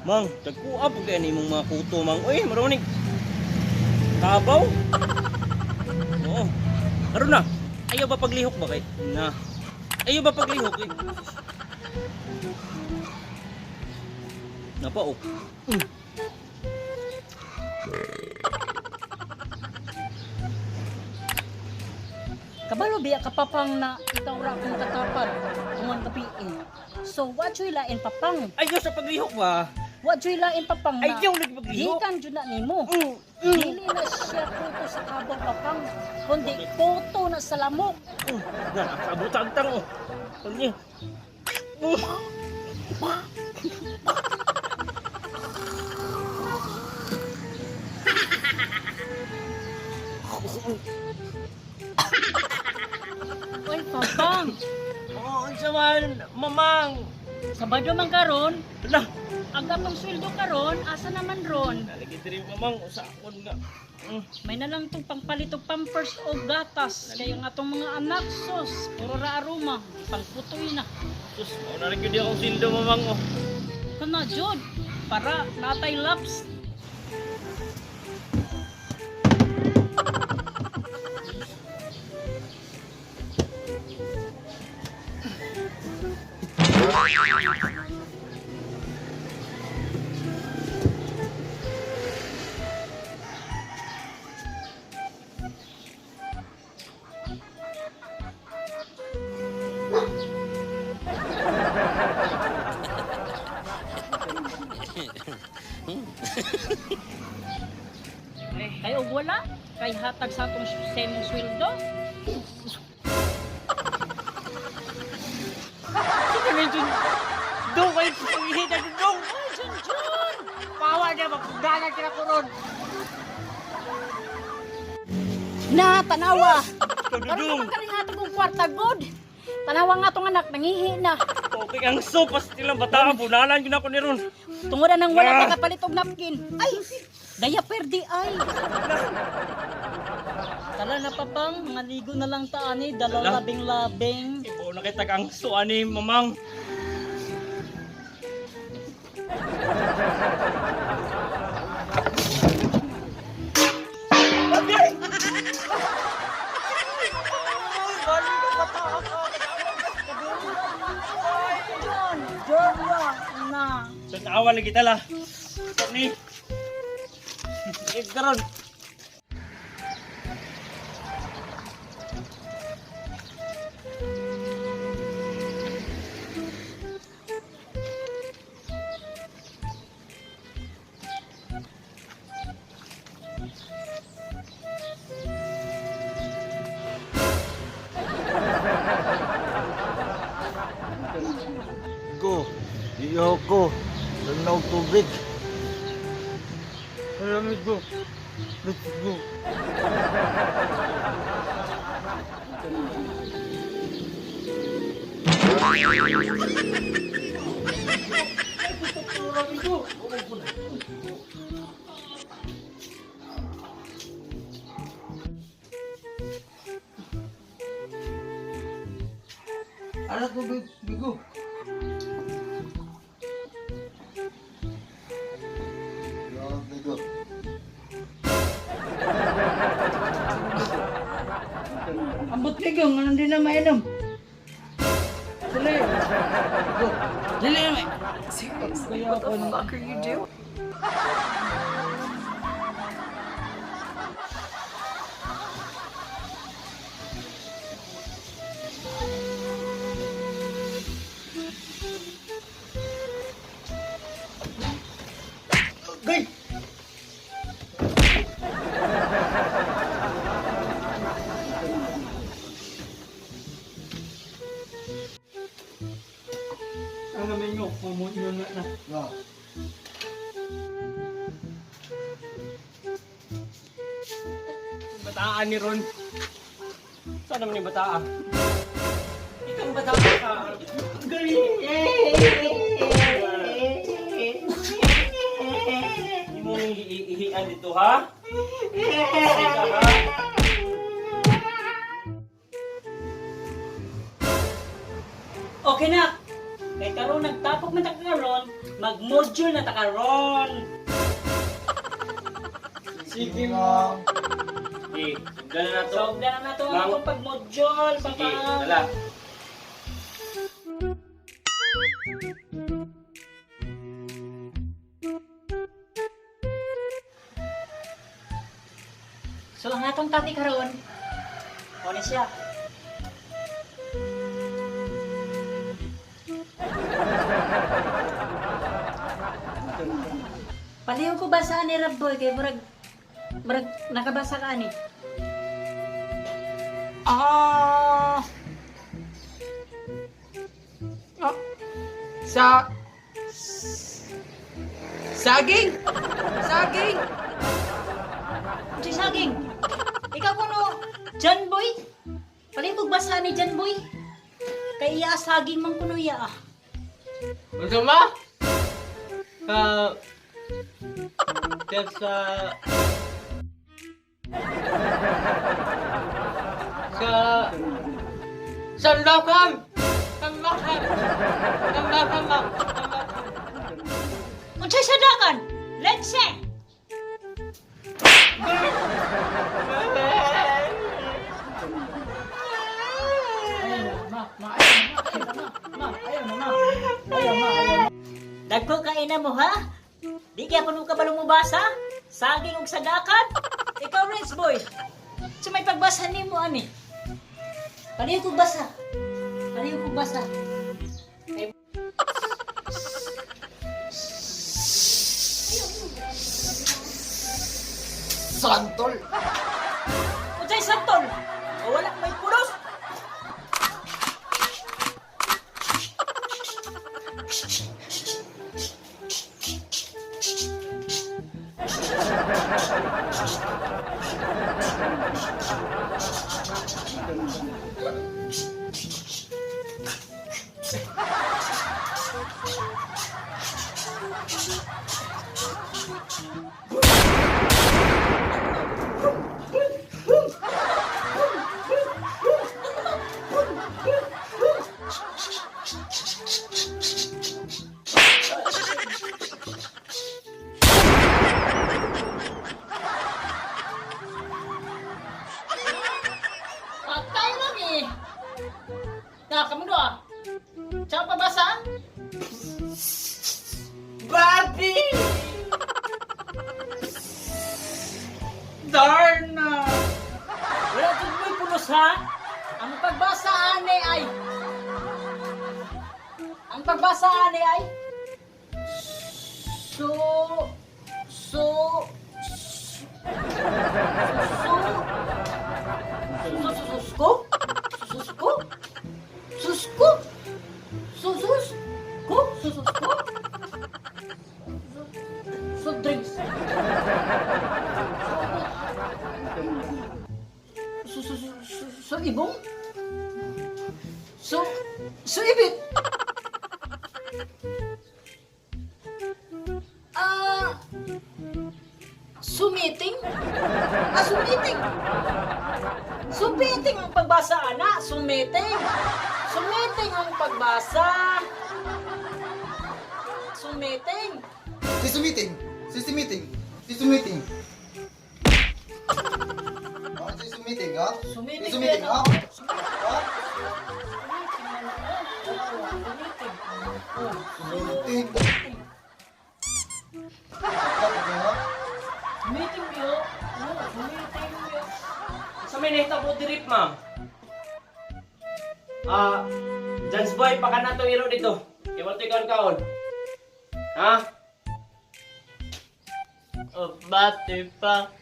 Mang, tagkuha po kaya ni imong mga kuto, Mang. Uy, marunig. Kabaw. Oo. Karon na. Ayaw ba paglihok ba kay? Na. Ayaw ba paglihok eh? Napa oh. Kabalo biya ka papang na ikaw ra akong katapad tungan gabi eh. So wa joy lain papang. Ayaw sa paglihok ba? Wa joy lain papang na. Ayaw lagi paglihok. Gikan jud na nimo. Dili na siya kuto sa kabaw papang, kundi kuto na sa lamok. Na, sabutag tang oh. Ano? Oy papang, Oh, unsa man, Mamang? Sabado man karon, Ala, ang atong sweldo karon asa naman ron? nalagi diri Mamang usa akon nga. May nalang tong pangpalit og pampers o gatas kay ang atong mga anak sos, puro ra aroma, pangputoy na. Sus, mao na rin gyud akong sildo, Mamang oh. Kana jud para natay laps. Kay og wala, kay hatag sa atong sa imong sweldo. Sige, medyo dong kayo pangihita dong. Ay, Jun Jun! Pawa niya magdana kina ko ron. Na, tanawa! Karon Dudong. naman kaning hatag og kwarta god. Tanawa nga atong anak nangihi na. Okay ang sopas nilang bata bunalan gyud ako ni ron. Tungod na nang wala ka kapalit og napkin. Ay, diaper di ay. Tala na papang, mga ligo na lang ta ani, dalaw Ala. labing-labing. Ibo na kita ang so ani Mamang. John, John, na. Sa tawa lagi tala. Ni. Karon. Ko, iyaw ko, lanaw tubig. Malamig ko. Let's go. Ano tubig, bigo? Bigo. Ambot kay gong, anong di na mainom? Dali. Go. Dali na may. Seriously, what the fuck are you doing? Gay! Ano naman nyo? Mamunyo na na. Na. Bataan ni Ron. Saan naman yung bataa? Ikaw ang bataa ka. Hindi mo nang iihian dito, ha? Sige ka, ha? Okay na. Kay karon nagtapok man ta karon, mag-module na ta karon. Sige nga. Sige, sugdan na nato. So, na na to ang Mang- atong pag-module, Sige, papa. dala. So ang atong topic karon, mo ni siya. Paliw ko basa ni Rab boy kay murag murag nakabasa ka ani. Ah! Ah. Sa... Saging! Saging! Unsay saging? Ikaw kuno John Boy. Paliw ko basa ni John Boy. Kay iya saging man kuno iya ah. Unsa ma? Sa... Sa... Sa... Sandakan! Sandakan! Sandakan ma! Sandakan! Unsay sadakan? Let's say. Dagko ka ina mo ha? Di kaya puno ka balong mubasa? Saging og sadakan? Ikaw Renz boy. Sa may pagbasa nimo ani. Paliw kog basa. Paliw kog basa. Santol. Unsay santol? O wala may pulos. Patay lang eh. Nakamundo ah. Tsaka pabasa? Bobby! Darna! Wala jud mo'y pulos ha. Ang pagbasa ane ay Ang pagbasa ane ay So so so so sususko sususko susko sususko sususko so drinks so so so so so ibong so so ibit ah sumiting ah sumiting sumiting ang pagbasa ana sumiting sumiting ang pagbasa sumiting Sisi meeting. Sisi meeting. Sisi meeting. Ah, sisi meeting, ha? Sumiting Sisi meeting, din, ha? oh. Ha? Sumiting man, oh. Sumiting. Sumiting. Bakit, ha? Sumiting yo oh sumiting yo. Sa may nahitabo dirip, ma'am. Ah, Jans boy, paka na itong iro dito. Kaya wala ito kaon-kaon. Ha? Oh, bati pa.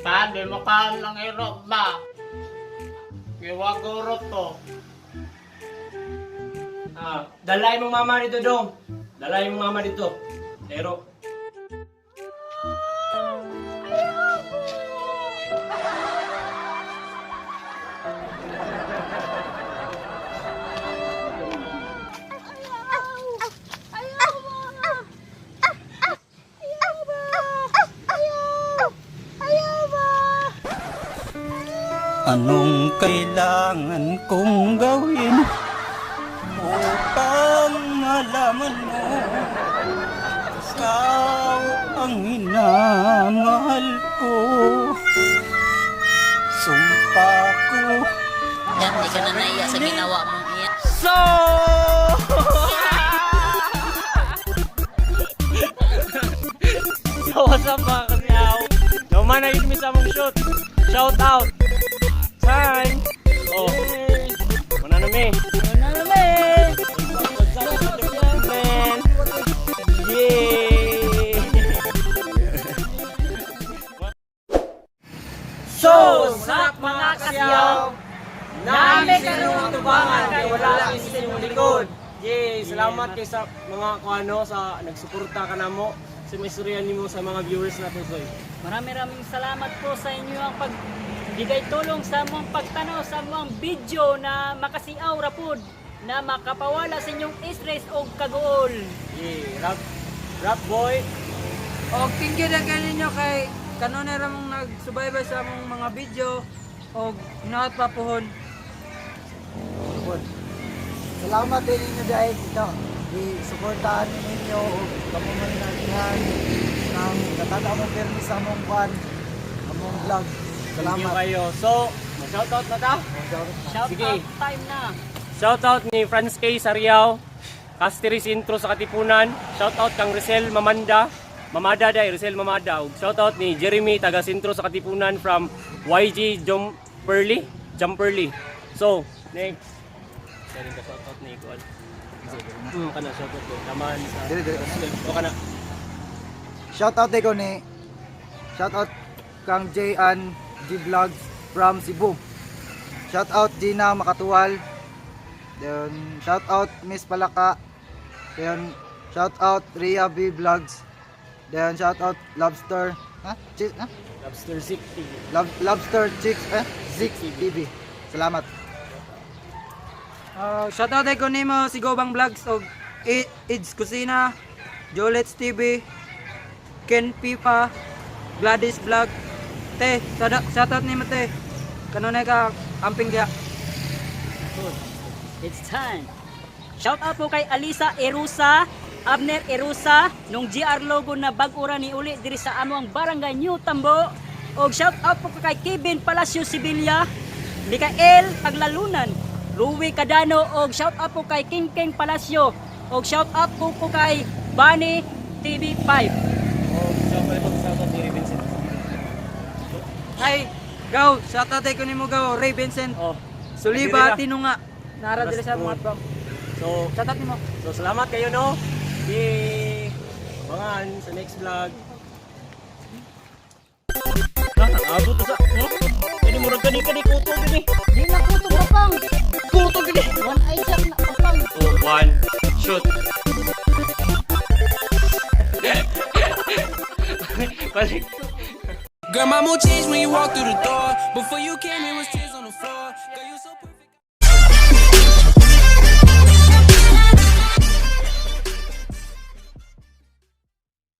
Pa, di mo ka ng iro ba? Giwaguro to. Ah, dalay mong mama dito dong. Dalay mong mama dito. Pero Anong kailangan kong gawin upang malaman mo ikaw ang minamahal ko? Sumpa ko. Yan, di ka na naiya sa ginawa mong iya. So what's up, mga kasiyaw? Naman na yun sa among shoot. Shout out! Time! Oh. Muna na mi. Ano na mi? What's up, man? Yay! So, what's up, mga kasiyaw? Nami karon tubangan kay wala kay sa inyong likod. Yay! Salamat kay sa mga kuano sa nagsuporta ka namo sa may istorya nimo sa mga viewers nato, Soy. Maraming salamat po sa inyo ang pagbigay tulong sa among pagtanaw sa among video na makasiaw rapod na makapawala sa inyong stress o kaguol. Yay! Rap, rap boy. Og thank you na kaninyo kay kanunay ra mong nagsubaybay sa among mga video og hinaot pa puhon. Salamat din ninyo dahil ito. I-suportahan ninyo o kamo man nagihan ng katata mo pirmi sa among kwan, among vlog. Thank you Salamat. kayo. So, ma-shoutout na ta. Shout Sige. out time na. Shoutout ni Franz K. Sariao, Casteris Intro sa Katipunan. Shoutout kang Rizel Mamanda, Mamada day, Rizel Mamada. Ug shoutout ni Jeremy taga Sintro sa Katipunan from YG Jumperly, Jumperly. So, next. Pwede ka shoutout ni Kuan. Kana shoutout ko. Taman sa Dire, dire. O kana. Shout out ko ni Shout out kang J Ann G Vlogs from Cebu. Shout out Gina Makatuwal. Then shout out Miss Palaka. Then shout out Ria B Vlogs. Then shout out Lobster. Ha? Chi ha? Lobster Zik TV. Lobster Chicks eh? Zik TV. Salamat. Shout out ko nimo si Gobang Vlogs og Ids Kusina, Jolets TV, Ken Pipa, Gladys Vlog. Te, shout out nimo te. Kanunay ka amping kaya. It's time. Shout out po kay Alisa Erusa, Abner Erusa, nung GR logo na bag-ura ni uli diri sa among barangay New Tambo. Og shout out po kay Kevin Palacio Sevilla, Mikael Paglalunan, Rui Cadano og shout out po kay King King Palacio og shout out po kay Bunny TV5. Oh, shoutout ni Vincent. Hi, Gaw, shout out ko nimo Gaw, Ray Vincent. Oh. Suliba Diri na. Tinunga. Nara diri sa mga atbang. So, Shout out nimo. So salamat kayo, no. Yay! Abangan sa next vlog. Ah, abot to sa. Oh? Kani murag kani kani kuto gini. Di na kuto kapang. Kuto gini. One eye jack na kapang. Oh, one shoot. Balik. Girl, my mood changed when you walked through the door. Before you came, it was